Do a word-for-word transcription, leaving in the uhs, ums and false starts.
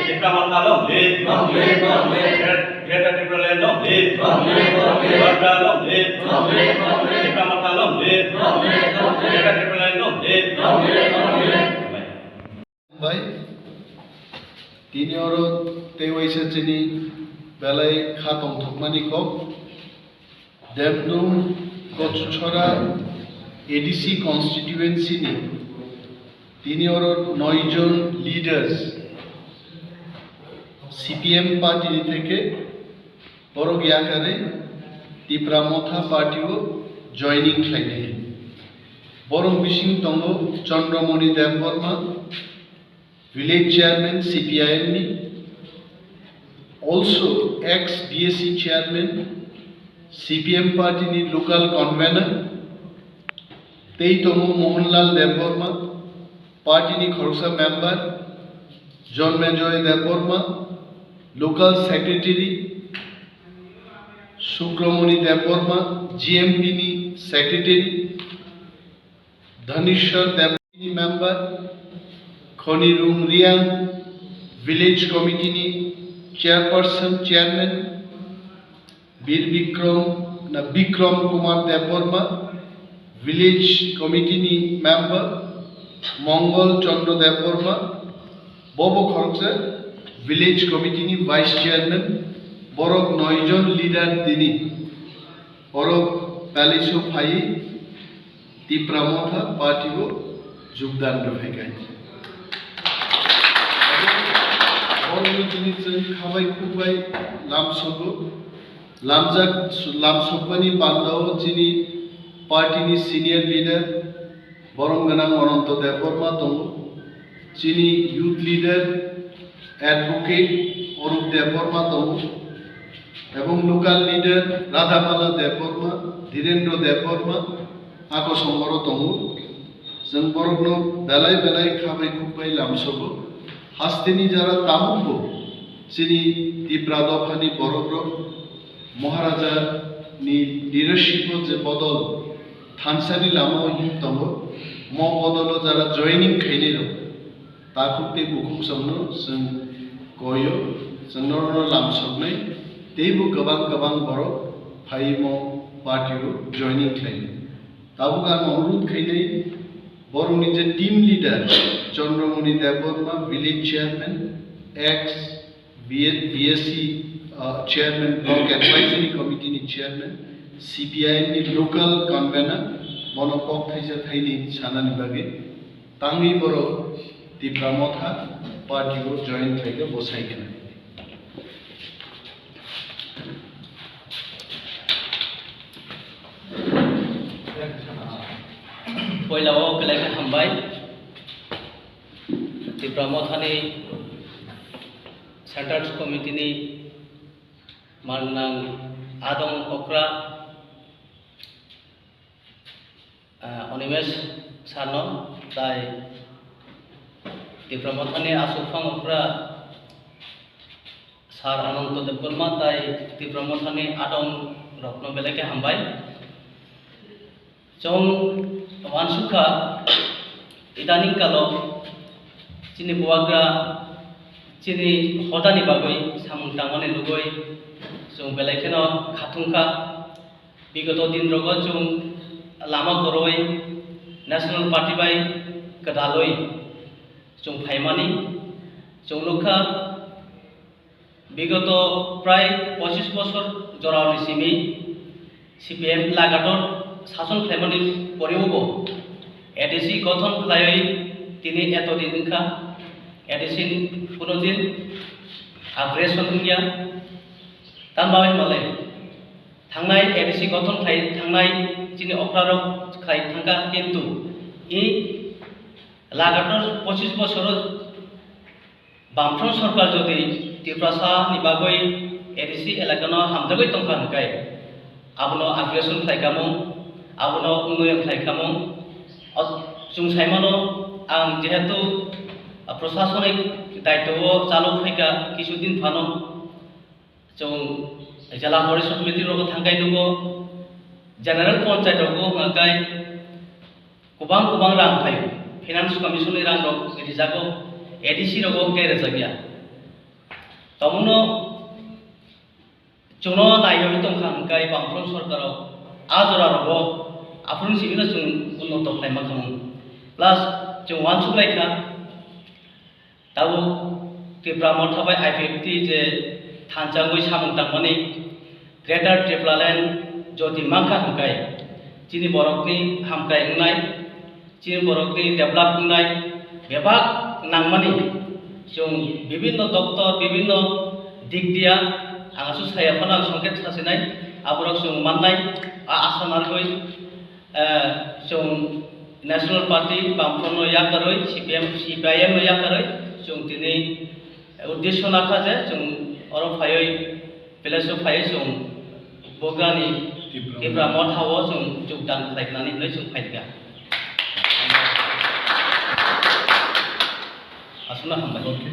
Tipra Motha long live. Greater, Greater Tipraland long live. Tipra long live. Tipra Motha long live. Greater Tipraland long live. Bai, tini oro tei waisa chini belai kha tongthokmani kok. Demdung Kochuchora A D C constituency ni tini oro noi jon leaders C P M party ni theke borok yakarwi Tipra Motha party o joining khlainai. Borok bising tongo Chandramoni Debbarma, village chairman C P I M ni, also ex B S C chairman, C P M party ni local convener, tei tongo Mohanlal Debbarma, party ni khoroksa member, Jonmejoy Debbarma, local secretary, Sukramoni Debbarma, G M P ni secretary, Dhanishwar Debbarma member, Khonirung Riang village committee ni chairperson, chairman, Bir Bikram na Bikram Kumar Debbarma village committee ni member, Mongol Chandra Debbarma, bobo khoroksa village committee ni vice chairman, borok noi jon leader tini. Borok belai so phai Tipra Motha party o jogdan rwphai kha. Borokno tini chwng khabai khukbai lamsogo. Lamjak, lamsokmani bandao chini party ni senior leader Borom gwnang Ananto Debbarma tongo, chini youth leader, advocate Orup Debbarma tongo, ebong local leader Radhamala Debbarma, Dhirendra Debbarma, ako songoro tongo. Chwng borokno belai belai khabai khukbai lamsogo. Hasteni jara tabukbo chini Tipra dophani borokrok Maharaja ni leadership o je bodol thansani lama o him tongo, mo bodolo jara joining khainai rok takhuk tei bukhuk chwngno chwng koio, chwng norokno lamsoknai, teibo kwbang kwbang borok phai mo party o joining khlainai. Tabuk ang onurodh khainai, borokni je team leader Chandramoni Debbarma, village chairman, ex B S C, uh, chairman, block advisory committee ni chairman, C P I M ni local convener, bono kok thaisa thaini sanani bagwi tangwi borok Tipra Motha party o join khlaikha, bo sai khna. Poila o belai khe hambai. Tipra Mothani Central Committee ni mangnang adong okra, ah, Animesh sir no, tai Tipra Mothani aswk phang okra Sir Ananto Debbarma tai Tipra Mothani adong rokno belai khe hambai. Chwng uansukha, idaning kalo chini bubagra chini hodani bagwi samung tangmani lugwi chwng belai kheno khathungkha. Bigoto din rogo chwng lama kwrwi National Party bai kwdalwi chwng phaimani chwng nukha. Bigoto prai pochis bosor jorao ni simi C P M lagator sason khlaimani poriobo A D C gothon khlaiwi tini eto din wngkha. A D C ni kuno din upgradation wngya. Tamni bagwi male thangnai A D C gothon khlai thangnai chini okrarok khlai thangkha, kintu i lagator pochis bosoro Bamfront sorkar jodi Tiprasa ni bagwi A D C elakano hamjagwi tongkha hwnkhe, abono upgradation khlai kha mung, abono unnoyon khlai kha mung. O, chwng sai mano, ang jehetu, ah, prosasonik daitwo o chalo phaikha kisu din phano, chwng jela porishod meeting rogo thangkhai nugo, general panchayat rogo hwnkhe kwbang kwbang rang phaio, finance commission ni rang rok rijago, A D C rogo khe rwjakya. Tamono chwngno naiwi tongkha hwnkhe Bamfront sorkaro a jora rogo aphuru simi no chwng unnoto khlaima khamu. Plus chwng uansuk laikha, tabuk Tipra Motha bai I P F T je thansa wngwi samung tangmani Greater Tipraland jodi mankha hwnkhe chini borokni hamkrai wngnai, chini borokni develop wngnai bebak nangmani chwng bibinno doptor, bibinno dik diya, ang aswk saya phano ang songkhe sasinai, aborok chwng mannai, a asa narwgwi, eh, chwng National Party, Bamfront no yakarwi, C P M, C P I M no yakarwi, chwng tini uddesho nakha je chwng oro phaiwi Village o phai chwng Bograni Tipra. Tipra Motha o chwng jogdan khlai nani hinwi chwng phaikha. Aswkno hambai. Okay.